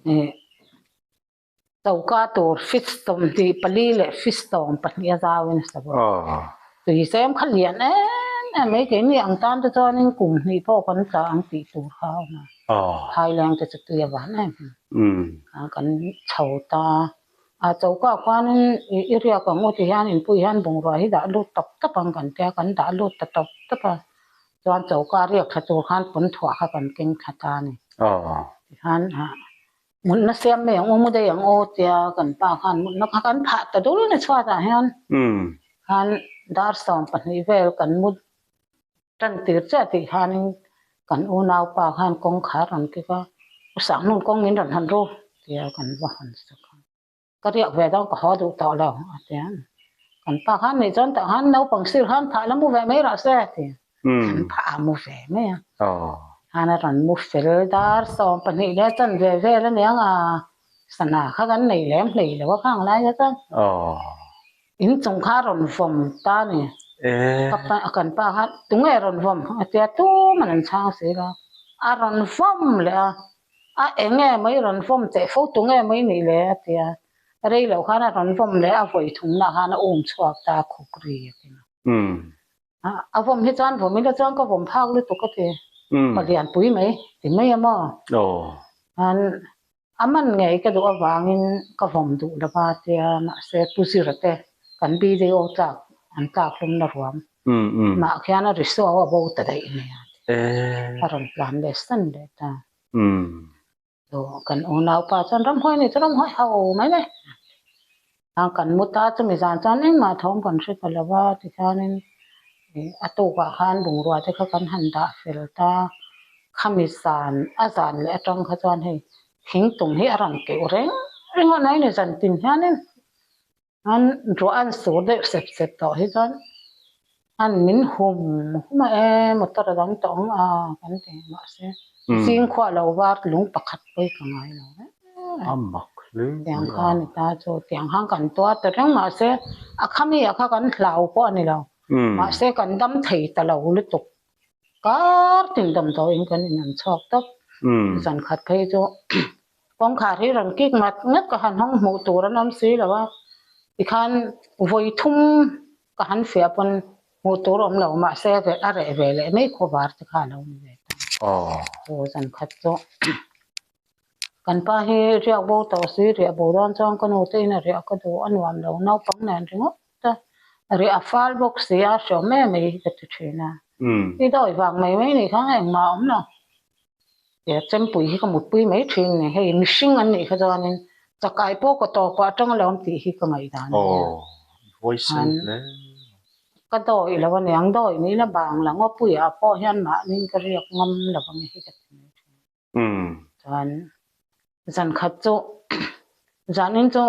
Ih choka tur feet 24 leh feet 12 a zau in a sa bawk. Tui zem kha lian em em mai keini ang tan te chuanin kum hnih pawh kan tla ang tih tur kha a awm a. Phaileng te chu tui a van em em a kan chho ta a choka khuanin ih i riak ang u ti hian inpui hian bungrua hi dah lut tawp tawp ang kan tia kan dah lut ta tawp tawp a chuan choka riak thla tur khan pawn thuah kha kan keng thla ta a ni. Tikhan ah mutna siam mai ang u mu daih ang u tia kan pa khan mutna kha kan phah ta dul ni chhuatah hian khan dar 12 vel kan mu tan tir chiah tih khanin kan unaupa khan kawngkhar rawn kik a, u Sanghnun kawng min rawn hawn ru tia kan va hawn sak a. Ka riak ve dawn ka haw duh tawh lo a ti a. Kan pa khan nih chuan tah khan naupang sir khan phah la mu ve mai rawh se a ti a. Kan phah a mu ve mai a. Khan a rawn mu fel dar 12 leh chan ve vel a niang a, sana kha kan nei lem hlei lo a khang lai kha chuan. In chung kha rawn vawm ta a ni. Ka pa kan pa kha tunge rawn vawm a tia tuman an chhang si lo. A rawn vawm leh a, a eng nge mai rawn vawm teh fo tunge mai nih le a tia. Rei loh khan a rawn vawm leh a vawi thumna khan a um chhuak ta a khuk ri a ti. A vawm hi chuan vawm ila chuan ka vawm phak lutuk a ti. Palian pui mai ti mai a maw. An A man ngei ka duh avangin ka vawm duh lo va tia mahse Pu Zira te kan BDO tlak an tlak hlumna ruam mah khian a risuau a bo ta daih nia a rawn tlan leh san leh ta. Chu kan unaupa chuan ramhuai ni chu ramhuai ho mai mai a kan mu ta chumi zan chuan engmah thawm kan hre ta lo va tikhianin ih a tukah khan bungrua te kha kan han dah fel ta. Khami zan a zan leh atang kha chuan hei thingtum hi a rawn keuh reng reng a nai ni zan tin hianin an ruah an sur deuh sep sep tawh hi chuan an min hum hum a e motor a dang tawh ang a kan ti mahse zing khuah lo var lung pakhat pawh hi ka ngai lo reng tiang khan ni ta chu tiang khan kan tuar ta reng mahse a khami ah kha kan hlau pawh a ni lo mahse kan dam thei ta lo lutuk. Kar tin damdawiin kan in an chhuak tawp. Zan khat phei chu kawngkhar hi rawn kik ngat ngat ka han hawng hmuh tur an awm si lo a, tikhan vawi thum ka han fiah pawn hmuh tur awm lo mahse a reh ve leh mai khawvar te kha a lo ni ve ta. Chu zan khat chu Kan pa hi riak bo tawh si, riah bo dawn chuan ka nu te in a riah ka duh a nuam lo naupang nen ringawt a, riah a fal bawk si a hreawm em mai hi ka ti thin a. I dawi vang mai mai nih kha engmah a awm lo. Tia chempui hi ka mutpui mai thin ni, hei mihring an nih kha chuanin chakai pawh ka tawpah atang a lo awm tih hi ka ngaihdan a nia. Ka dawi lo aniang, dawi ni la bang la ngawpuiah pawh hian mahni ka riak ngam lo ang hi ka ti mai thin. Chuan zan khat chu zanin chu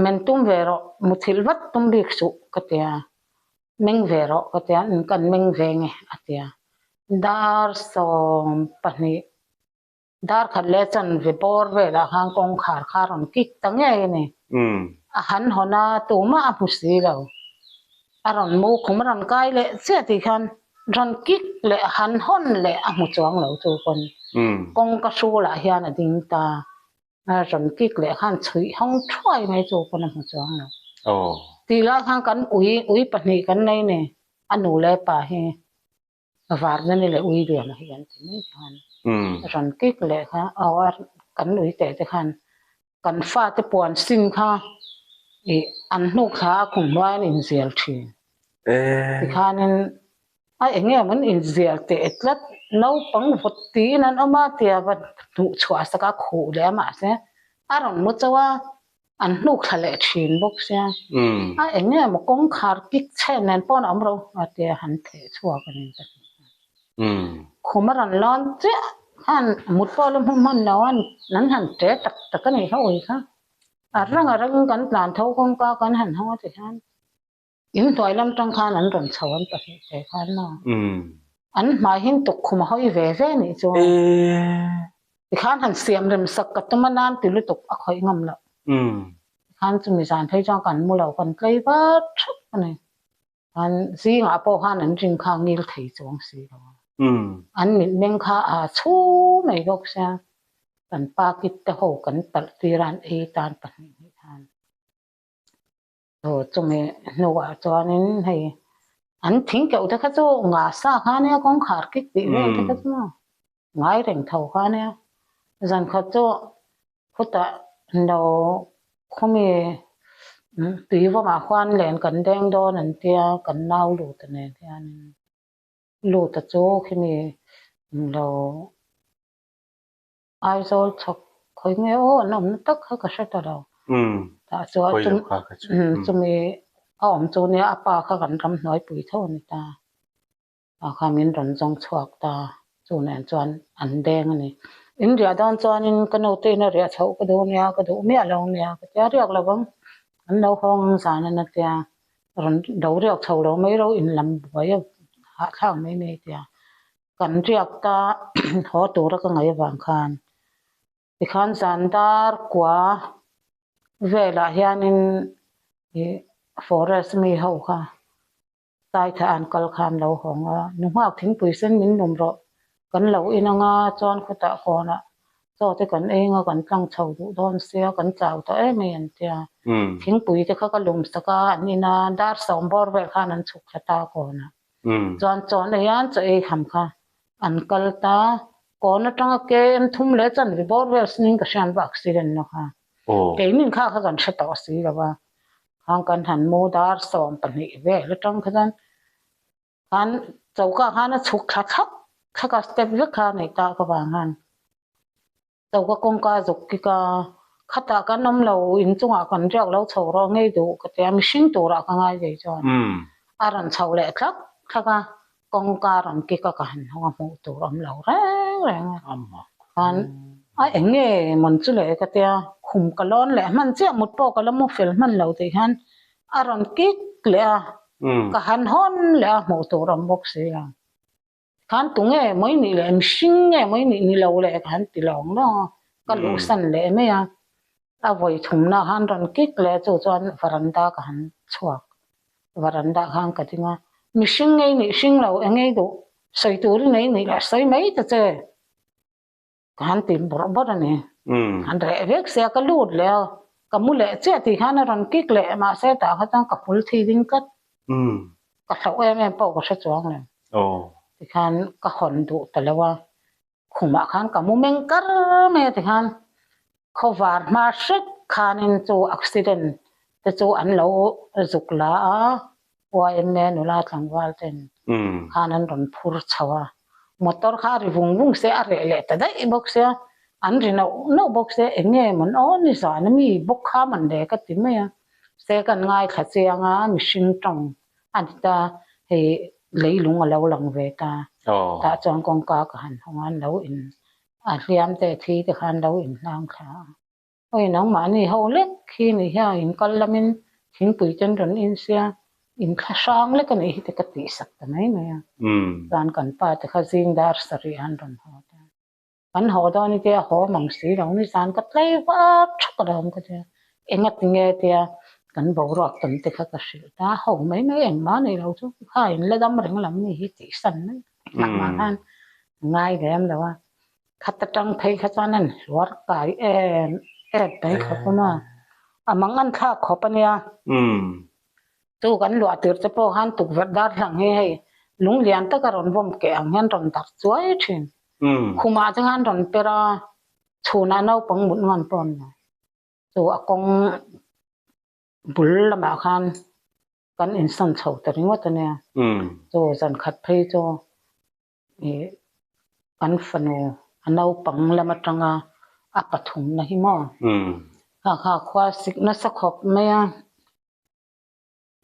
men tum ve rawh muthilh vat tum bik suh ka ti a, meng ve rawh ka ti a, kan meng ve nge a ti a. Dar 12 dar khat leh chanve bawr velah khan kawngkhar kha a rawn kik ta ngei a ni. A han hawn a, tumah a hmu si lo. A rawn mu khum a rawn kai leh chiah tih khan rawn kik leh han hawn leh a hmu chuang lo chu pawn kawngka hrulah hian a ding ta. A rawn kik leh khan chhuih hawng thuai mai chu pawn a hmu chuang lo. Tih lai khan kan ui ui pahnih kan nei ni a nu leh pa hi Varna ni leh ui lian hi an ti mai khan rawn kik leh kha aw a kan ui teh te khan kan fate puan sin kha ih an hnuk thla a khum hnuai an inzial thin tikhanin a eng nge maw an inzial teh tlat naupang vawt tiin an awm a tia va hnuh chhuah sak a khuh leh a mahse a rawn mu chauh a. An hnuk thla leh thin bawk sia. A eng nge maw kawngkhar kik chhen nen pawn a awm ro a tia han theh chhuak a ni ka ti. Khum a rawn lawn chiah khan mut pawh la hmu hman lo a, an han ṭe tak tak a nih kha ui kha. A rang a rangin kan tlan tho kawngka kan han hawng a ti khan. In hnuai lam tang khan an rawn chho an pahnih te khan maw? An hmai hin tukkhum a hawi ve ve nih chu. Tikhan han siam rem sak ka tum a nan ti lutuk a khawih ngam loh. Tikhan chumi zan phei chuan kan mu lo kan tlei vat thap a ni. Khan zingah pawh khan an ring kha ngil thei chuang si lo. An mitmeng kha aa chhu mai bawk sia. Kan pa kit te ho kan talh tir a an ei tan pahnih hnih khan. Aw chumi hnuah chuanin hei an thing keuh te kha chu nga sa kha nia kawngkhar kik tih vel te kha chu maw ngai reng tho kha nia. Zan khat chu khutah no khawmi tuivawmah khuan len kan deng dawn an tia kan nau lut nen hianin luta chu khimi lo Aizawl chhawk khawi nge aw an awmna tak kha ka hre ta lo. Tah chuan chumi a awm chu nia a pa kha kan ramhnuai pui tho a ni ta. Pa kha min rawn zawng chhuak ta chu nen chuan an deng a ni. In riah dawn chuanin ka nute in a riah chhoh ka duh nia ka duh miah lo nia ka tia riak lo vang an lo hawng ang zan a na tia rawn do riak chho lo mai ro in lam buai a hahthlak mai mai tia. Kan riak ta haw tura ka ngaih avang khan tikhan zan dar kua velah hianin ih forest mi ho kha Saitha an kal khan lo hawng a, nu nghak thingpui sen min lum rawh kan lo in anga chuan khutah kawnah chaw te kan ei anga kan tlang chho duh dawn sia kan chau tawh em mai an tia. Thingpui te kha ka lum sak a an in a, dar sawm bawr vel khan an chhuk thla ta kawnah. Chuan chawn ei an chaw ei kham kha an kal ta, kawn atanga KM thum leh chanve bawr vel sinin ka hriat va accident na kha. Keinin kha kha kan hre tawh si lo a, khang kan han mu dar 12 vel atang kha chuan khan choka khan a chhuk thla thlak thlak a step vek kha a neih tak avang khan Choka kawngka zuk kik a, khatah kan awm lo, inchungah kan riak lo chho rawh ngei duh ka ti a, mihring turah ka ngai ve chuan a rawn chho leh thlak thlak a, kawngka rawn kik a ka han hawng a hmuh tur awm lo reng reng a, khan a eng nge mawn chu le ka tia, khum ka lawn leh hman chiah mut pawh ka la mu fel hman lo tih hian a rawn kik leh a, ka han hawn leh a hmuh tur awm bawk si lo. Khan tu nge mai nih leh mihring nge mai nih ni lo leh ka han ti lawng lawng a, ka luhsan leh mai a, a vawi thumna khan rawn kik leh chu chuan varanda ka han chhuak, varanda khan ka ding a, mihring ngei nih hring lo eng ei duh sawi turin ei nih leh sawi mai ta che. Ka han ti bawrh bawrh a ni. Han reh vek sia ka lut leh a, ka mu leh chiah tih khan a rawn kik leh mahse tah kha chuan ka hmul thi ding tlat. Ka hlauh em em pawh ka hre chuang lo. Tikhan ka hawn duh ta lo a, khumah khan ka mu meng kar mai a tikhan khawvar hma hrep khanin chu accident te chu an lo zuk la a, YMA nula tlangval ten khan an rawn phur chho a, motor kha a ri vung vung se a reh leh ta daih bawk sia, an ri nauh nauh bawk sia eng nge mawn aw ni zan a mi bawk kha man le ka ti mai a, se kan ngaithla chiang a mihring tawng a ni ta hei leilung a lo lang ve ta, tah chuan kawngka ka han hawng a an lo in a hliam te thi te khan lo in hlang thla a. Awi nangmahni ho lek khi ni hian in kal lamin thingpui ten rawn in sia in thla hrang lek a nih hi te ka tih sak ta mai mai a. Chuan kan pa te kha zing dar sarih an rawn haw ta. Kan haw dawn i tia haw mang si lo ni zan ka tlei var thak a lo awm ka tia enga ti nge tia kan boruak tam te kha ka hrilh ta ho mai mai engmah nei lo chu kha in la dam reng lam ni hi tih san mai mahmah khan ngai lem lo a. Khat atang phei kha chuan an hluar kai em em mai khawp a maw. A mang an thlak khawp a nia. Chu kan luah tir te pawh khan tukverh dar hlang hi hei lung lian tak a rawn vawm keh ang hian rawn darh chuai thin. Khumah te khan rawn per a, chhunah naupang mut ngawn pawh an nei. Chu a kawng bul lamah khan kan insawn chho ta ringawt a nia. Chu zan khat phei chu Ih kan fanu a naupang lam atanga a pathumna hi maw? Kha kha khua sik nasa khawp mai a,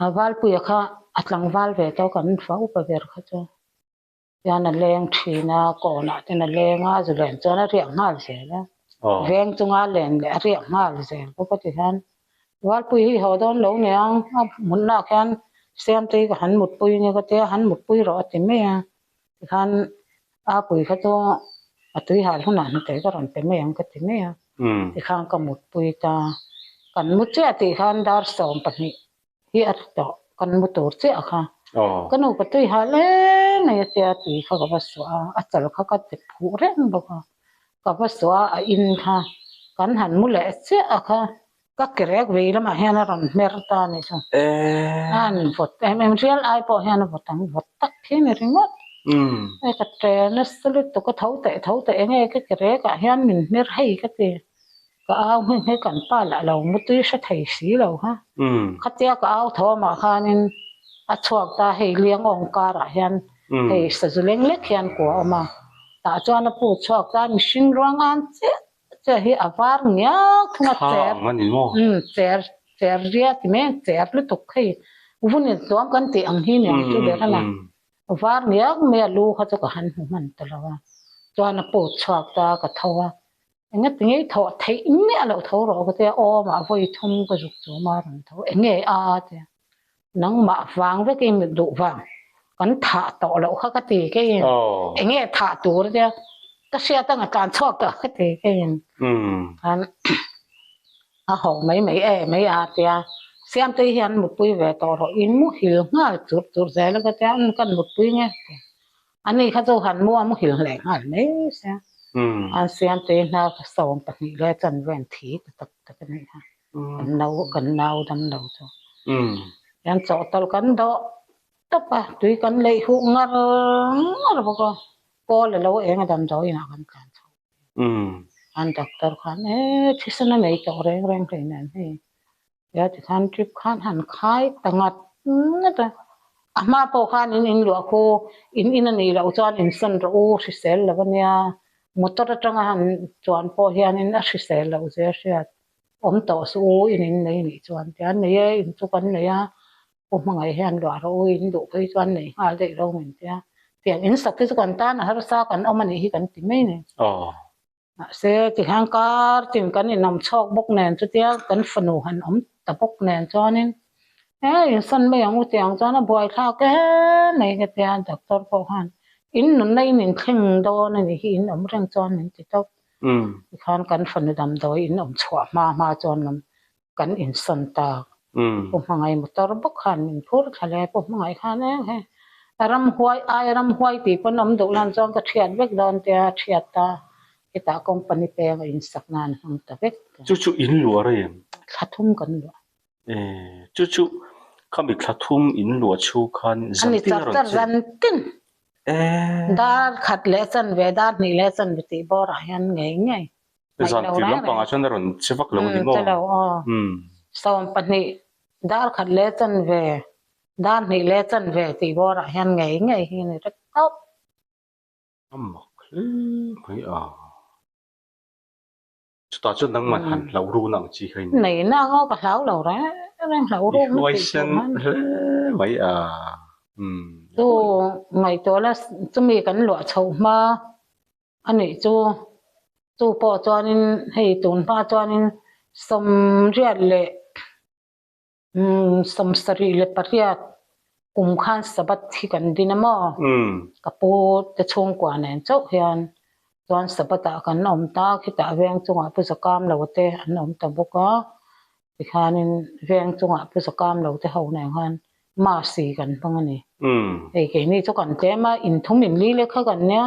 a valpuia kha a tlangval ve tawh kan fa upa ber kha chu chuan a leng thin a, kawnah ten a leng a, zu len chuan a riak nghal zel a, veng chunga len leh a riak nghal zel bawk a ti hian Valpui hi haw dawn lo niang a mutna ah khian Siamtei ka han mutpui nia ka tia han mutpui rawh a ti mai a tikhan a pui kha chu a tui hal hunah hnute ka rawn pe mai ang ka ti mai a tikhan ka mutpui ta kan mu chiah tih khan dar 12 hi a ri tawh kan mu tur chiah kha ka nu ka tui hal em mai a tia tui kha ka va suah a a chal kha ka ti phuh reng bawk a. Ka va suah a, a in kha kan han mu leh chiah a kha ka kerek vei lamah hian a rawn hmer ta a nih chu. A han vawt em em rial ai pawh hian a vawt ang vawt tak khi a ni ringawt. Hei ka ṭe nasa lutuk ka tho teh tho teh enge ka kerek ah hian min hmer hei ka ti. Ka au nghe nghe kan pa lah lo mutui hre thei si lo ha. Khatia ka au thawmah khanin a chhuak ta hei liang awng karah hian hei sazu leng lek hian kua a awm a. Tah chuan a pu chhuak ta mihring ruang an chiah chiah hi a var ngiak thung a cher cher cher ria ti mai ang cher lutuk hei vun intuam kan tih ang hi niang chu ber a la. Var ngiak mai a lu kha chu ka han hmu hman ta lo a. Chuan a pu chhuak ta ka tho a. Enge tinge i thawh theih miah loh tho rawh ka tia awmah vawi thum ka zuk chum a rawn tho enge a tia nangmah vang vek i mit duh vang kan thah tawh loh kha ka ti keiin enge thah tur tia ka hriat anga tlan chhuak tawh ka ti keiin khan a haw mai mai e mai a tia Siamtei hian mutpui ve tawh rawh in muhil nghal churh churh zel a ka tia kan mutpui nge Ani kha chu han mu a muhil hleh nghal mai sia. An siamtui hnar kha 12 leh chanve an thi ta tak tak a nih kha. Kan nau kan nau dam lo chu. Hian chawhtawlh kan dawh tawp a, tui kan leih huh ngar ngar bawk a, kawl a lo eng a damdawi inah kan tlan chho. An doctor khan e thisen a nei tawh reng reng hleinem hei. Tia tikhan trip khan han khai ta ngat ngat a, a hma pawh khan in in luah khu in in a nih loh chuan in sawn rawh u hrisel lo a nia, motor atanga han chuan pawh hianin a hrisel loh zia hriat awm tawh suh u in in nei nih chuan tia nei e in chu kan nei a, pu hmangaih hian luah rawh u in duh phei chuan nei nghal daih lo min tia, tiang in sak te chu kan tan a harsa kan awm a nih hi kan ti mai a ni. Mahse, tihian kar tin kan inawm chhawk bawk nen chutia kan fanu han awm ta bawk nen chuanin e insawn mai ang u tiang chuan a buaithlak em mai ka tia doctor pawh khan in nunna in inthleng dawn a nih hi in awm reng chuan min ti tawp. Tikhan kan fanu damdawi in awm chhuah hma hma chuan kan insawn tak. Pu Hmangaih motor bawk khan min phur thla le, Pu Hmangaih khan eng he ramhuai ai ramhuai tih pawn awm duh lan chuan ka thiat vek dawn tia a thiat ta, hetah company peng a insak nan hmang ta vek ta. Chu chu in luah rei em? Thla thum kan luah. E, chu chu khami thla thum in luah chhu khan zan tin a rawn che? Ani char char zan tin. E. Dar khat leh chanve, dar hnih leh chanve tih bawrah hian ngei ngei. Zan tir lampangah chuan a rawn che vak lo a ni maw? Che lo aw. 12 dar khat leh chanve, dar hnih leh chanve tih bawrah hian ngei ngei hi a ni rek tawp. A mak hle mai a. Chutah chuan nangman han hlauh rukna ang chi kha i nei. Nei na ang aw, ka hlau lo reng reng hlauh rukna tih tur I huaisen hle mai a. Chu ngaihtuah la chumi kan luah chhoh hma. A nih chu, chu pawh chuanin hei tun hma chuanin 88 leh 78 kum khan Sabbath hi kan din a maw? Ka pu te chhungkua nen chauh hian chuan Sabbath ah kan awm ta, khitah veng chungah Pu Zakam lo te an awm ta bawk a, Tikhanin veng chungah Pu Zakam lo te ho nen khan Masi kan hmang a ni. Hei keini chu kan tlem a, inthum inli lek kha kan nia.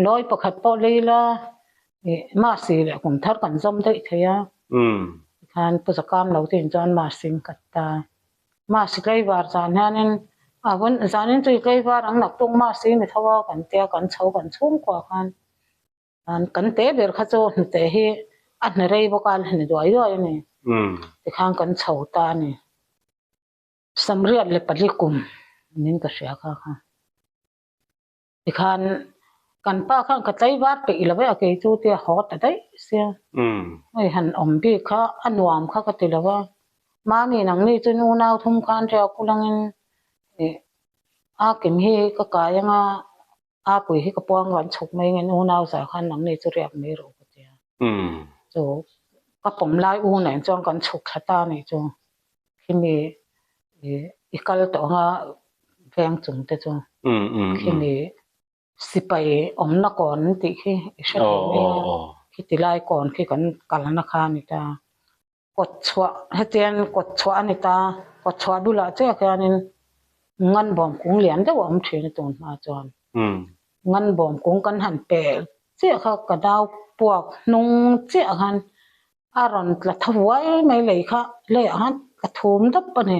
Lawi pakhat pawh lei la ih Masi leh kum thar kan zawm daih thei a. Tikhan Pu Zakam lo te in chuan Masi in kat ta. Masi tlaivar zan hianin a vawn zanin chu i tlaivar ang naktuk Masi ni tho a kan tia kan chho kan chhungkua khan Kan te ber kha chu hnute hi a hna rei bawk a, a hna duai duai a ni. Tikhan kan chho ta a ni. 84 kum niin ka hria kha kha. Tikhan kan pa khan ka tlaivar peih lo e a kei chu tia haw ta daih sia. Hei han awm bik kha a nuam kha ka ti lo a. Mami nangni chu nunau thum khan riak ulangin ih a kim hi ka kai anga A pui hi ka puang kan chhuk mai nge unau zah khan nangni chu riak mai rawh ka ti a. Chu ka pawm lai u nen chuan kan chhuk thla ta nih chu khimi i kal tawh anga veng chung te chu khimi sipai awmna kawn an tih khi i hre thei mai a khiti lai kawn khi kan kalna kha a ni ta. Kawt chhuah hetiang kawt chhuah a ni ta, kawt chhuah bulah chiah khianin nganbawm kung lian deuh a awm thin a tun hma chuan. Nganbawm kung kan han pel chiah kha ka nau puak hnung chiah khan a rawn tla tha vuai mai lei kha leiah khan tla thum dap a ni.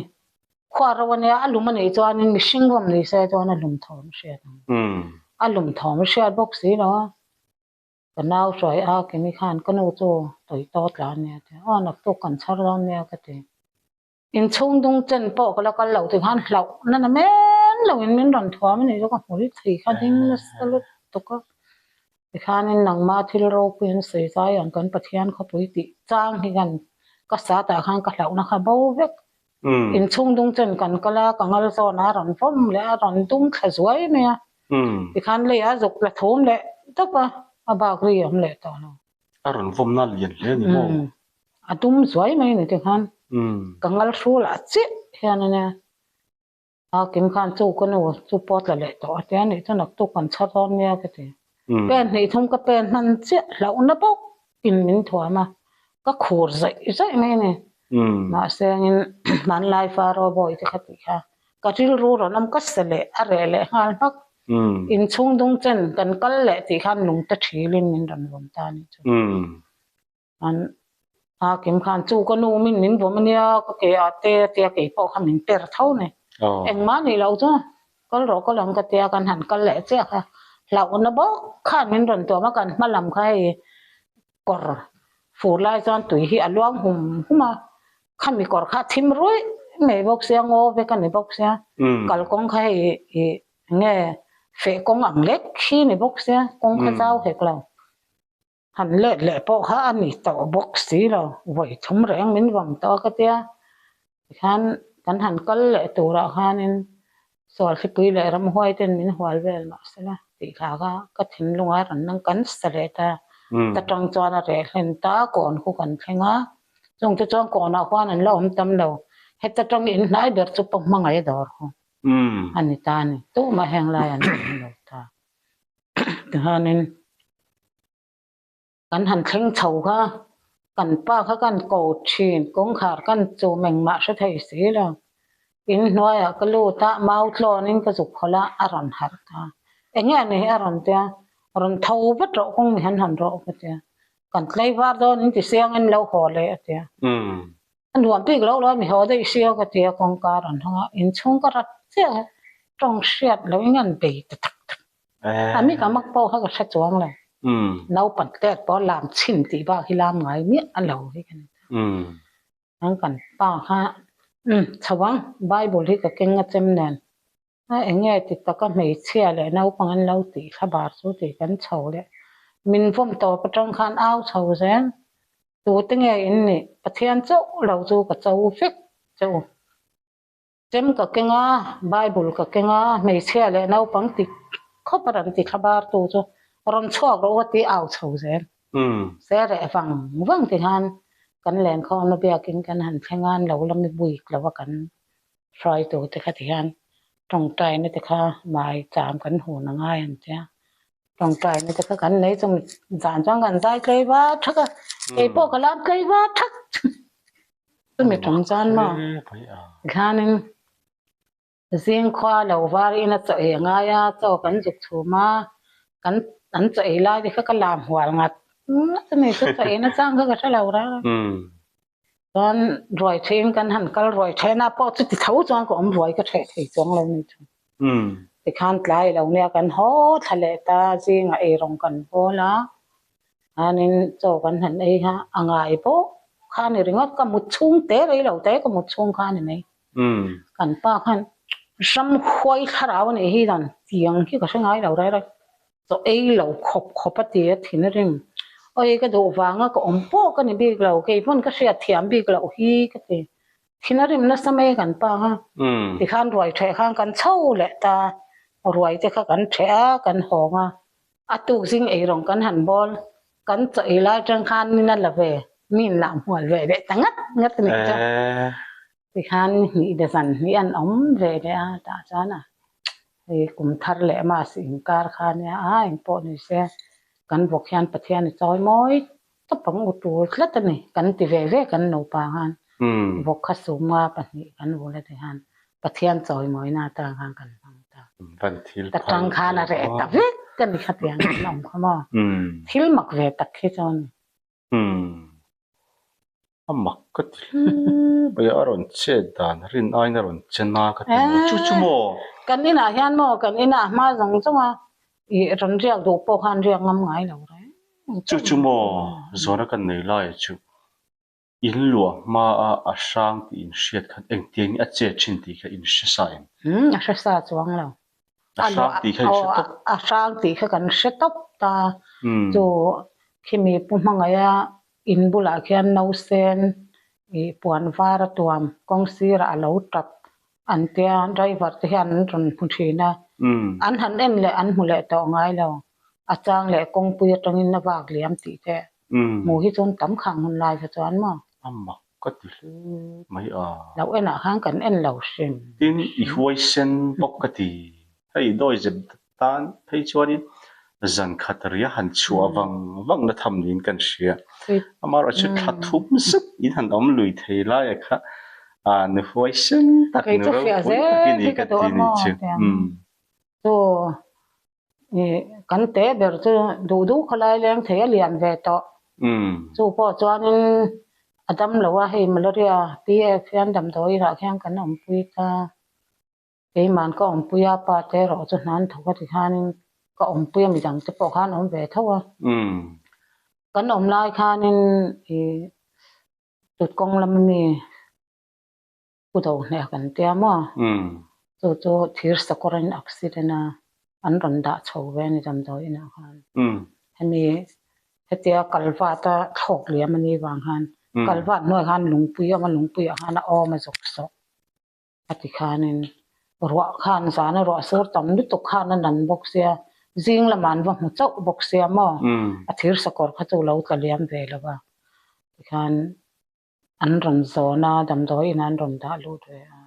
Khua ro a nia, a lum a nih chuanin mihring vawm ni se chuan a lum thawm a hriat ang. A lum thawm a hriat bawk si lo a. Ka nau hruai a Kimi khan ka nu chu tawitaw tla a nia a ti a, aw naktuk kan chhar dawn nia ka ti. Inchhung dung chen pawh ka la kal lo tih khan hlauh na na men lo in min rawn thuam a nih chu ka hmul thei kha ding nasa lutuk a. Tikhanin nangma thil ropui an sawi zai ang kan Pathian khawpui tih chang hi kan ka sa tah khan ka hlauhna kha bo vek. Inchhung dung chen kan kal a, ka ngal zawn a rawn vawm leh a rawn dum thla zuai mai a. Tikhan lei a zuk la thum leh dap a, a bak ri a awm leh tawh lo. A rawn vawmna lian hle a ni maw? A dum zuai mai a ni tikhan ka ngal hrulah chiah hian a nia. A kim khan chu ka nu chu pawh tla leh tawh a tia nih chu naktuk kan chhar dawn nia ka ti. Pen hnih thum ka pen hman chiah hlauhna bawk in min thuam a, ka khur zaih zaih mai a ni. Mahse angin hmanlai Faro bawi te kha tih kha ka rilru rawn awm ka se leh a reh leh nghal hmak. Inchhung dung chen kan kal leh tih khan lungte thilin min rawn vawm ta a nih chu. An a kim khan chu ka nu min min vawm ania ka ke ah te a tia kei pawh kha min per tho ni. Engmah nih loh chu kal rawh kal ang ka tia kan han kal leh chiah kha hlauhna bawk khan min rawn tuam a kan hma lam kha hei kawr fur lai chuan tui hi a luang hum hum a khami kawr kha a thim ruih mai bawk sia ngaw vek a ni bawk sia kalkawng kha hei ih enge feh kawng ang lek hi ni bawk sia kawng kha zau hek lo. Han let leh pawh kha a ni tawh bawk si lo, vawi thum reng min vawm tawh a ka tia. Tikhan kan han kal leh turah khanin Sualthlipui leh Ramhuai ten min hual vel mah sela tih thla kha ka thinlunga rawn nang kan sa leh ta. Ta tang chuan a reh hlen ta, kawn khu kan thleng a. Chung te chuan kawnah khuan an la awm tam lo. Heta tang in hnai ber chu pawh hmangaih dawr khu a ni ta a ni. Tumah heng lai an awm lo ta. Tihianin kan han thleng chho kha kan pa kha kan ko thin kawngkhar kan chum engmah hre thei si lo in hnuaiah ka lut a mau tlawnin ka zuk khawlh a a rawn harh ta enge a ni hi a rawn tia rawn tho vat rawh kawng mi han han rawh ka tia kan tlaivar dawn in ti siangin lo haw leh a tia. A nuam bik lo lo a mi haw daih sia ka ti a, kawngka a rawn hawng a, inchhung ka rat chiah a, tawng hriat lo in an bei ta tak tak. A mi ka mak pawh kha ka hre chuang lo. Naupan tet pawh lam chhin tih bak hi lam ngai miah a lo hi ka ni ta. An kan pa kha umm chho ang, Bible hi ka keng a chem nen. A enge ti taka hmeichhia leh naupang an lo tih thla bar chu tih kan chho leh. Min vawm tawp atang khan au chho zel. Tute nge in nih? Pathian chauh lo chu ka cho vek che u. Chem ka keng a, Bible ka keng a, hmeichhia leh naupang ti khawp a rawn ti thla bar tu chu rawn chhuak rawh u a ti au chho zel. Se reh vang vang ti khan kan lenkhawmna biakin kan han thleng a, an lo la mi buik lo a kan hruaitu te kha ti hian tawngtaina te kha mai cham kan hun a ngai ang che a. Tawngtaina te kha kan nei chung zan chuan kan zai tlei va thak a, kei pawh ka lam tlei va thak chumi tawng chuan maw tikhanin zingkhua lo var in a chaw ei a ngai a, chaw kan zuk chhum a, kan an chaw ei lai te kha ka lam hual ngat ngat a ni chu chaw ei na chang kha ka hre lo reng a. Chuan ruai thehin kan han kal ruai thehna pawh chuti tho chuan ka awm ruai ka theh thei chuang lo ni chu. Tikhan tlai lo nia kan haw thla leh ta zingah eirawng kan bawl a, chuanin chaw kan han ei kha a ngai bawk kha a ni ringawt ka mut chhung te rei lo te ka mut chhung kha a ni mai. Kan pa khan ramhuai thlarau a nih hi dan tiang hi ka hre ngai lo reng reng. Chaw ei lo khawp khawp a ti a thin a rim. Awi ka duh vanga ka awm pawh ka ni bik lo, kei pawn ka hriat thiam bik loh hi ka ti. Thin a rim nasa mai kan pa kha. Tikhan ruai ṭheh khan kan chho leh ta, ruai te kha kan ṭheh a, kan hawng a. A tuk zing eirawng kan han bawl, kan chaw ei lai aṭang khan min a la ve, mi in lah hmual ve leh ta ngat ngat a nih chu. Tikhan ni hnih leh zan hnih an awm ve leh a, tah chuan a hei kum thar leh mas inkar kha nia a engpawh ni se kan vawk hian Pathian i chawi mawi tawp ang u tul tlat a ni kan ti ve ve kan nupa khan vawk kha sumnga pahnih kan vul a ti khan Pathian chawi mawina atang khan kan hmang ta. Ta tang khan a reh ta vek. ka ni khatiang kan awm kha maw. Thil mak ve tak khi chu a ni. A mak ka ti hle mai a, a rawn chet dan rin aiin a rawn che na ka ti maw? Chu chu maw? Kan inah hian maw kan inah hma zawng zawng a ih rawn riak duh pawh khan riak ngam ngai lo reng. Chu chu maw zawhna kan nei lai chu in luah hma a a hrang tih in hriat khan engtiang a chet thin tih kha in hre sa em? Umm a hre sa chuang lo. A hrang tih kha in hre tawp. A hrang tih kha kan hre tawp ta. Chu khimi Pu Hmangaia in bulah khian nausen ih puan var a tuam kawng sirah a lo tap an tia driver te hian an rawn hmu thin a. An han en leh an hmu leh tawh ngai lo. A chang leh kawngpui atangin a vak liam tih te hmu hi chuan tam khang hun lai kha chuan maw. A mak Ka ti hle mai a. Lo enah khan kan en lo hrim. Tin, i huaisen bawk ka ti. Hei dawizep tan phei chuanin zan khat ria han chhuah vang vang na tham niin kan hria. Amaherawh chu thla thum zet in han awm lui thei laia kha nu huaisen tak, nu ropui tak i ni ka ti ni chu. Chu Ih kan te ber chu duh duh khawlai leng thei a lian ve tawh. Chu pawh chuanin a dam lo a, hei malaria PF hian damdawi inah khian kan awmpui ta. Keiman ka awmpui a, pa te erawh chu hnan thawk a ti khanin ka awmpui a, midang te pawh khan awm ve tho a. Kan awm lai khanin ih tutkawng lam ami Pu do hneh kan tia maw? Chu chu thir sakawr in accident a an rawn dah chho ve a ni damdawi inah khan. Hemi hetia kalvat a thlawk liam a nih vang khan kalvat hnuaiah khan lungpui a awm a, lungpuiah khan a awm a zawk sawh a ti khanin ruah khan zana ruah sur tam lutuk khan a nan bawk sia zing lamah an va hmu chauh bawk sia maw? A thir sakawr kha chu lo tla liam ve lo va tikhan An rawn zawn a, damdawi in an rawn dah lut ve a.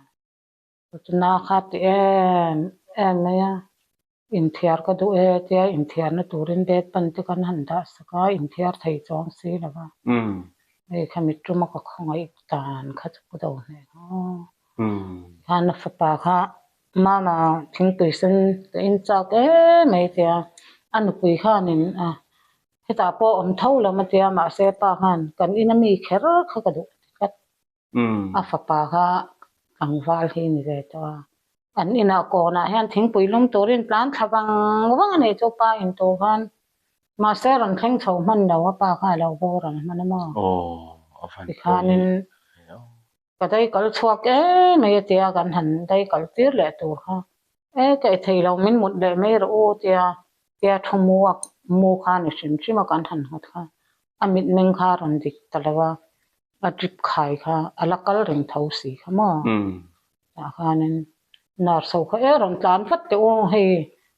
Chutna kha ti em em mai a, inthiar ka duh e tia inthiarna turin bed pan te kan han dah sak a, inthiar thei chuang si lo va. Hei kha mitṭuma ka khawngaih dan kha chu pu do hneh aw. Khan a fapa kha mama thingpui sen ka in chak em mai tia a nupui khanin a Hetah pawh awm tho lo ma tia mahse pa khan kan ina mi kher kha ka duh ti tlat. A fapa kha tlangval hi ni ve tawh a. An inah kawnah hian thingpui lum turin tlan thla vang vang a nei chu pa in tur khan mahse rawn thleng chho hman lo a pa kha a lo boral hman a maw. Tikhanin Ka dai kal chhuak em mai a tia kan han dai kal tir leh tur kha e ka i thei lo min mut leh mai rawh u tia tia thu mu a mu kha ni hrim hrim a kan han nghat kha a mitmeng kha a rawn dik ta lo a a drip khai kha a la kal reng tho si kha maw tah khanin nurse ho kha e rawn tlan vat teh u hei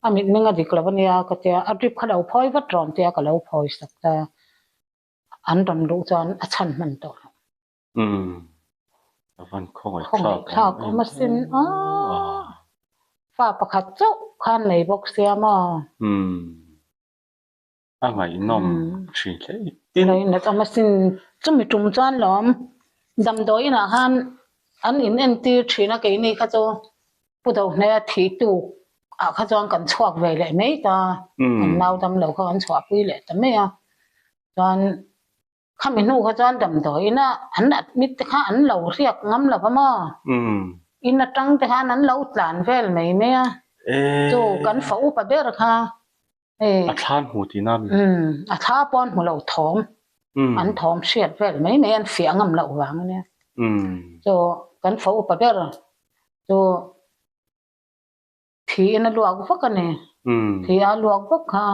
a mitmeng a dik lo ania ka tia a drip kha lo phawi vat rawn tia ka lo phawi sak ta an rawn luh chuan a chhan hman tawh lo. Umm a van khawngaih thlak awm asin a fa pakhat chauh khan nei bawk sia maw. Umm a ngaihnawm thin hle tin. Ngainat awm asin chumi tum chuan lawm damdawi inah khan an in entir thin a keini kha chu Pu Dohne thih tuk ah kha chuan kan chhuak ve leh mai ta kan nau dam lo kha kan chhuahpui leh ta mai a chuan Khami hnu kha chuan damdawiin a an admit te kha an lo riak ngam lo va maw? In atang te khan an lo tlan vel mai mai a. Chu kan fa upa ber kha hei. A thla an hmu tihna mi? Umm, a thla pawh an hmu lo thawm. An thawm hriat vel mai mai an fiah ngam loh vang a nia. Chu kan fa upa ber chu Thiin a luak vak a ni. Thi a luak vak kha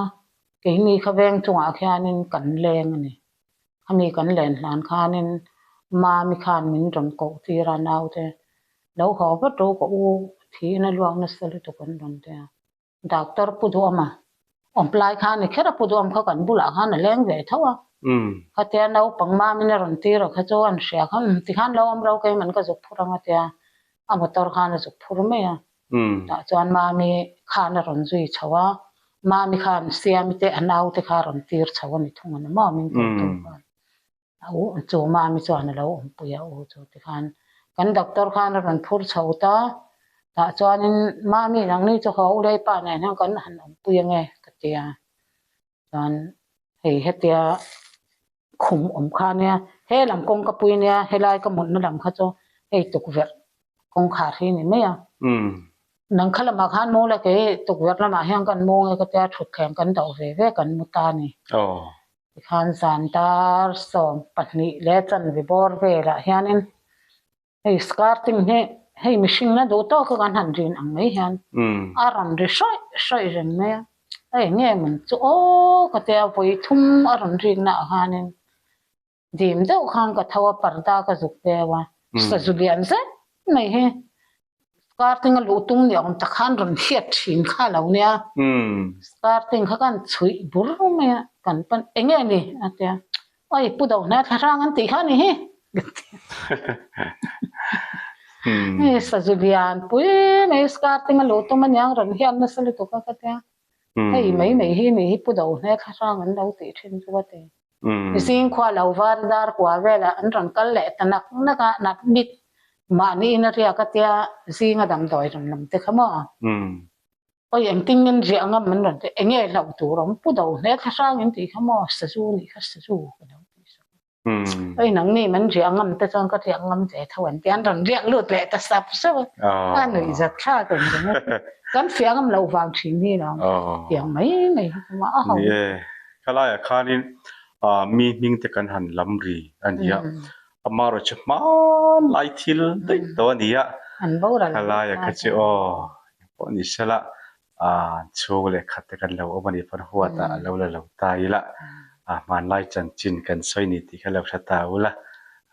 keini kha veng chungah khianin kan leng a ni. Khami kan len hlan khanin Mami khan min rawn koh tir a naute lo haw vat ro ka u thiin a luak nasa lutuk an rawn ti a. Doctor Pu Duama awm lai khan ni kher a Pu Duam kha kan bulah khan a leng ve tho a. Khatia naupang Mami'n a rawn tir a kha chu an hria kha umm tikhan lo awm ro keiman ka zuk phur ang a tia a motor khan a zuk phur mai a. Tah chuan Mami khan a rawn zui chho a, Mami khan Siami te a naute kha a rawn tir chho a ni thung a ni maw min ko tur khan. A u chu Mami chuan a lo awmpui a u chu tikhan kan doctor khan a rawn phur chho ta, tah chuanin Mami nangni chu haw u lei pa nen hian kan han awmpui ange ka ti. tia. Chuan hei hetia khum awm kha nia, he lam kawngka pui nia, helai ka mutna lam kha chu hei tukverh kawngkhar hi ni mai a. Nang kha lamah khan mu la kei tukverh lamah hian kan mu nge ka tia thutthleng kan doh ve ve kan mu ta ni. Tikhan zan dar 12 leh chanve bawr velah hianin Hei skirting hi hei mihring la duh tawk a kan han rin ang mai hian a rawn ri hrawih hrawih reng mai a, hei eng nge mawn chu aw ka tia vawi thum a rawn rikna ah khanin dim deuh khan ka tho a parda ka zuk deuh a, sazu lian zet mai hi skirting a luh tum ni awm tak khan rawn hriat thin kha lo nia, skirting kha kan chhuih bur mai a kan pan eng nge ni a tia. Oi, pu do hna thlahrang an tih kha ni hi. Hei sazu lian pui mai skirting a luh tum aniang rawn hian nasa lutuk a ka tia. Hei mai mai hi ni hi pu do hna thlahrang an lo tih thin chu ka ti. Zing khua lo var dar kua velah an rawn kal leh ta nak nak a, nat mit mahni in a riak a tia zinga damdawi rawn lam te kha maw. Oi engtin ngen riah ngam an rawn ti, enge hlauh tur awm pu do hle thlahrang in tih kha maw sazu nih kha sazu ka lo tih sak a. Oi nangni man riah ngam te chuan ka riah ngam ve tho an ti an rawn riak lut leh ta sap sap a, a nuih zat thlak ang reng a, kan fiah ngam loh vang thin hi lo tiang mai mai hi chu maw a ho. Ni e, khalaiah khanin mi hming te kan han lam ri a nia, Amaherawhchu hmanlai thil daih tawh a ni a, khalaia kha chu aw pawh ni sela chhung leh khat te kan lo awm a nih pawn huat ah a lo la lo ta ila, hmanlai chanchin kan sawi ni tih kha lo hre ta ula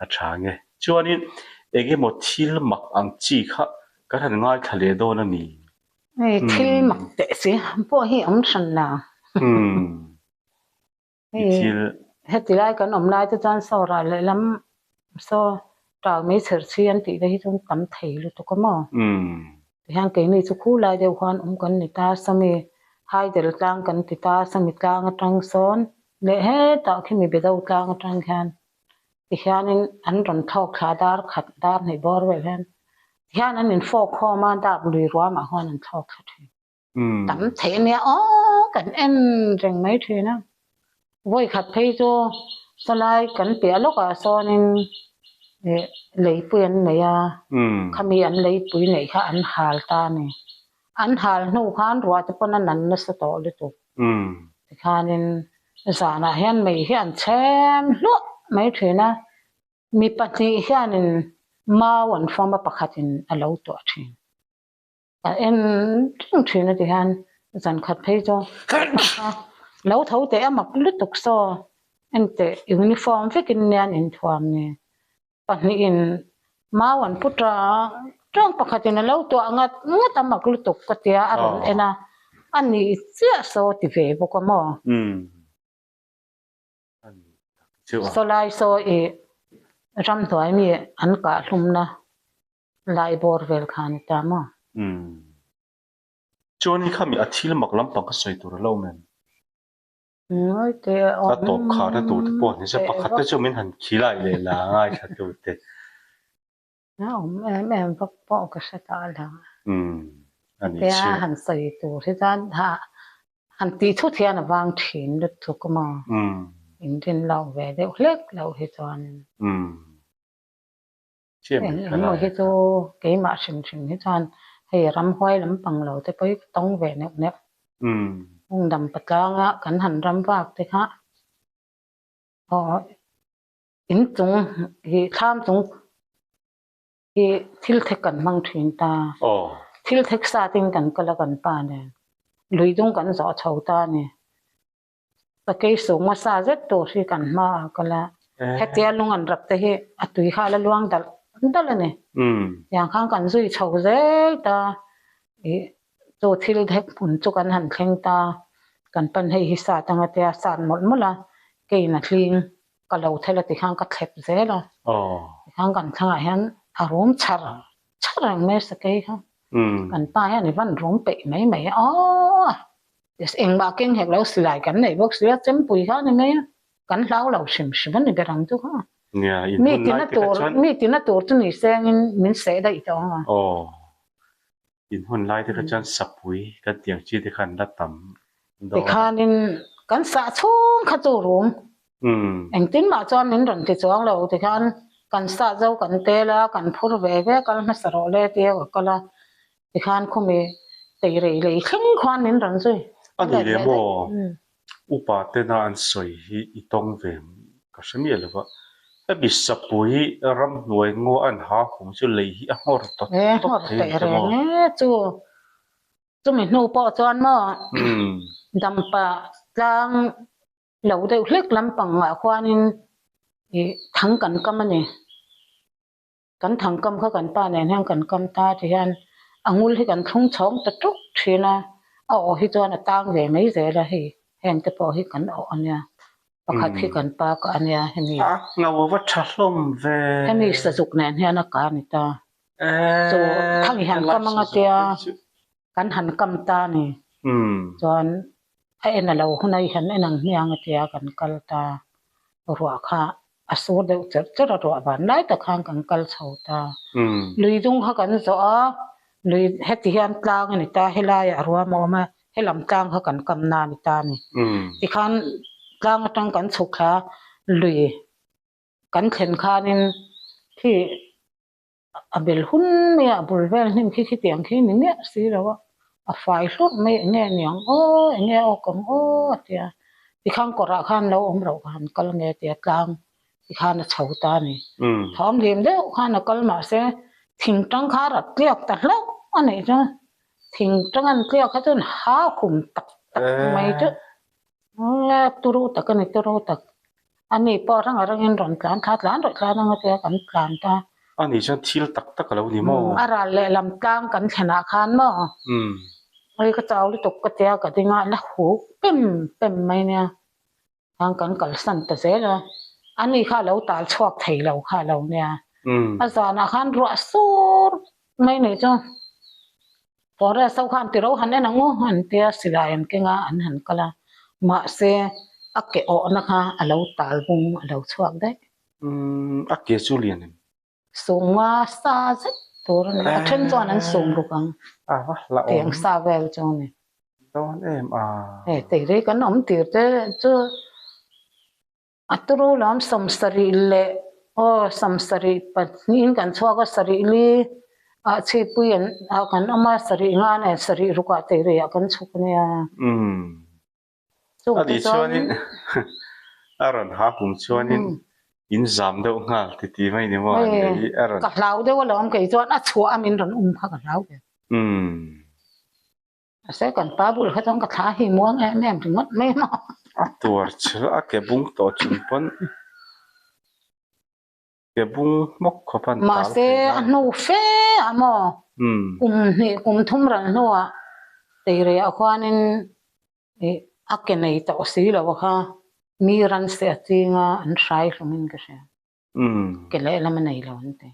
a tha nge. Chuanin eng emaw thil mak ang chi kha kan han ngaithla leh dawn a ni. Hei thil mak teh si pawh hi awm hran la. I thil. Heti lai kan awm lai te chuan saw ral lehlam saw tau mai chher chhi an tih te hi chuan tam thei lutuk a maw? Tihian keini chu khu lai deuh khan awm kan ni ta sawmi haidel tlang kan ti ta sawmi tlang atang sawn leh hetah khi mi be do tlang atang khian tihianin an rawn thlawk thla dar khat dar hnih bawr vel hian tihian an infawk khawm a dak lui ruamah khuan an thlawk thla thin. Tam thei a nia aw kan en reng mai thin a, vawi khat phei chu sawlai kan piah lawkah sawnin ih leipui an nei a, khami an leipui neih kha an hal ta a ni. An hal hnu khan ruah te pawn a nan nasa tawh lutuk. Tikhanin zanah hian mei hi an chhem hluah mai thin a, mi pahnih hianin mau an fawm a pakhatin a lo tuah thin. A en reng thin a ti hian zan khat phei chu lo tho teh a mak lutuk saw enteh uniform vekin nia an inthuam ni pahnihin mau an pu tang tang pakhatin a lo tuah ngat ngat a mak lutuk ka tia a rawn en a a nih chiah saw ti ve bawk a maw sawlai saw ih ramhnuai mi an kah hlumna. Lai bawr vel kha a ni ta maw? Umm. Chuan hi khami a thil mak lampang ka sawi tur a lo awm em? Ngawi teh a awm A tawp kharna tur te pawh ni se pakhat te chu min han khilai leh la ngaithla tu te. A awm em em vak pawh ka hre ta lo. Umm. A ni Tia che. han sawi tur hi chuan han tih thut hian a vang thin lutuk a maw? Umm. Inrin loh ve deuh hlek loh hi chuan. Umm. Eng emaw hi chu keimah hrim hrim hi chuan hei ramhuai lampang lo te pawh hi ka tawng ve neuh neuh. Hungdam patlanga kan han ram vak te kha aw inchung hi thlam chung hi thil thek kan hmang thin ta. Thil thek satin kan kal a kan pa nen lui dung kan zawh chho ta a ni. Sakei sawm hmasa zet tur hi kan hma a kal a, hetia lung an rap te hi a tui kha a la luang dalh dalh a ni. Tiang khan kan zui chho zel ta, ih chu thil hek hmun chu kan han thleng ta, kan pan hei hi sat anga tia sat mawlh mawlh a, keiin a hling ka lo thel a ti khan ka thlep zel a, tikhan kan thlangah hian a rum char char reng mai a sakei kha, kan pa hian i van rum peih mai mai a, aww. Engmah keng hek lo silai kan nei bawk si a, chempui kha a ni mai a, kan hlau lo hrim hrim a ni ber ang chu kha. Mi tina tur, mi tina tur chu ni sengin min seh daih tawh ang a. Aw, in hun lai te kha chuan sapui kan tiang chi te kha an la tam. Tikhanin kan sah chhung kha chu rum. Engtin mah chuan min rawn ti chuang lo. Tikhan kan sah zo kan tel a, kan phur ve ve kal hmasa rawh le tia ka kal a. Tikhan khumi teirei lei thleng khuan min rawn zui. A ni leh maw? Upa tena an sawi hi i tawng ve ka hre miah lo va. Hemi sapui ramhnuai ngaw an ha hum chu lei hi a nghawr tawt tawt thei a ni maw? Chu Chumi hnu pawh chuan maw Dampa tlang lo deuh hlek lampang ah khuanin ih thang kan kam a ni. Kan thang kam kha kan pa nen hian kan kam ta ti hian a ngul hi kan thlung chhawng ta tuk thin a, a awh hi chuan a tang ve mai zel a hei heng te pawh hi kan awh a nia. Pakhat hi kan pa kah a nia hemi. A ngau va tha hlawm ve. Hemi sazuk nen hian a kah a ni ta. Chu thang i han kam anga tia kan han kam ta ni. Chuan a en a lo hun a i han en ang hmiang a tia kan kal ta. Ruah kha a sur deuh cherh cherh a ruah van lai tak khan kan kal chho ta. Lui dung kha kan zawh a, lui heti hian tlang a ni ta, helaiah ruam a awm a, helam tlang kha kan kam na a ni ta a ni. Tikhan tlang atang kan chhuk thla lui kan thlen khanin khi a bel hun mai a, a bul vel hnim khi khitiang khi ni miah si lo a, a fai hlawk mai eng nge niang aw eng nge awk ang aw a ti a, tikhan kawrah khan lo awm loh ka han kal nge tia tlang tikhan a chho ta a ni. Thawm lim deuh khan a kal mahse thing tang kha a rat tliak ta hlauh a nih chu, thing tang an tliak kha chuan ha hum tak tak mai chu. Nge turu tak a ni turu tak. A ni pawh rang a rangin rawn tlan thla tlan rawih tlan anga tia kan tlan ta. A ni chuan thil tak tak a lo ni maw? A ral lehlam tlang kan thlenah khan maw? Hei ka chau lutuk ka tia ka ding a, la huk pem pem mai nia. Khan kan kalsan ta zel a. A ni kha a lo tal chhuak thei lo kha a lo nia. A zanah khan ruah sur mai nei chu forest ho khan tiro han en ang u an tia silai an keng a an han kal a mahse a ke awhna kha a lo tal bung a lo chhuak daih. Umm a ke chu lian em? Sumnga sa zet tur a ni a then chuan an sum ruk ang A va hlauhawm tiang sa vel chu a ni. Dawn em a. Hei teirei kan awm tir te chu. A turu lam 70 leh aw 70 pahnihin kan chhuak a, sarih li ah chhipui an ah kan awm a, sarih nga nen sarih ruk ah teirei ah kan chhuk a nia. Umm. A nih chuanin a rawn ha kum chuanin in zam deuh nghal ti ti mai ni maw an nei a rawn. Ka hlau deuh alawm kei chuan a chhuah a min rawn um kha ka hlau ve. Umm. Mahse kan pa bul kha chuan ka thla hi muang em em ringawt mai maw. A tuar chhel a ke bung tawh chung pawn ke bung hmawk khawp an tal Mahse a hnu fe ah maw kum hnih kum thum ral hnuah teirei ah khuanin ih a ke nei tawh si lo kha mi ran se a ching a an hrai hlawmin ka hria. Ke lehlam a nei lo an ti.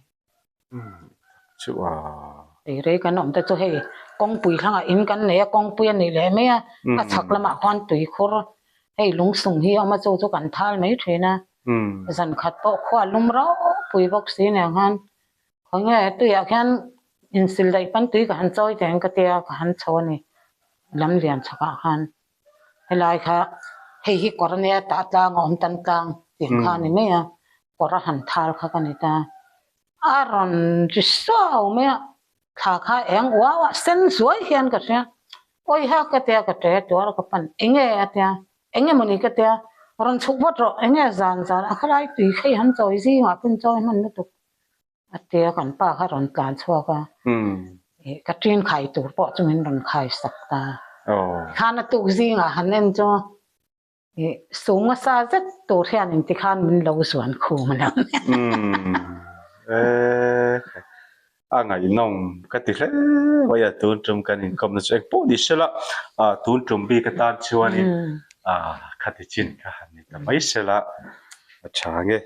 Chu a. Ei rei kan awm te chu hei kawngpui thlangah in kan nei a, kawngpui a nih leh mai a, a chhak lamah khuan tuikhur hei lungsung hi a awm a, chu chu kan thal mai thin a. Zan khat pawh khua lum ropui bawk si nen khan khawnge tuiah khian insil daih pawn tui ka han chawi teh ang ka tia ka han chho a ni lamlian chhakah khan. Helai kha hei hi kawr ania tah tlang a awm tan tlang tih ang kha a ni mai a, kawr a han thal kha ka ni ta. A rawn ri suau mai a, thla kha eng uau a sen zuai hian ka hria. Awiha ka tia ka ṭe tuar ka pan enge a tia, enge mawni ka tia, rawn chhuk vat rawh enge zan zan a khalai tui kha i han chawi zingah pawh in chawi hman lutuk. A tia kan pa kha rawn tlan chhuak a, ka ṭin khai tur pawh chu min rawn khai sak ta. Tikhan a tuk zingah han en chu sung a sa zet tur hian in tikhan min lo zuan khum a lo nia. A ngaihnawm ka ti hle mai a, tun tum kan inkawmna chu engpawh ni sela, tun tum bik atan chuanin khati chin kha han ni ta mai sela a tha nge.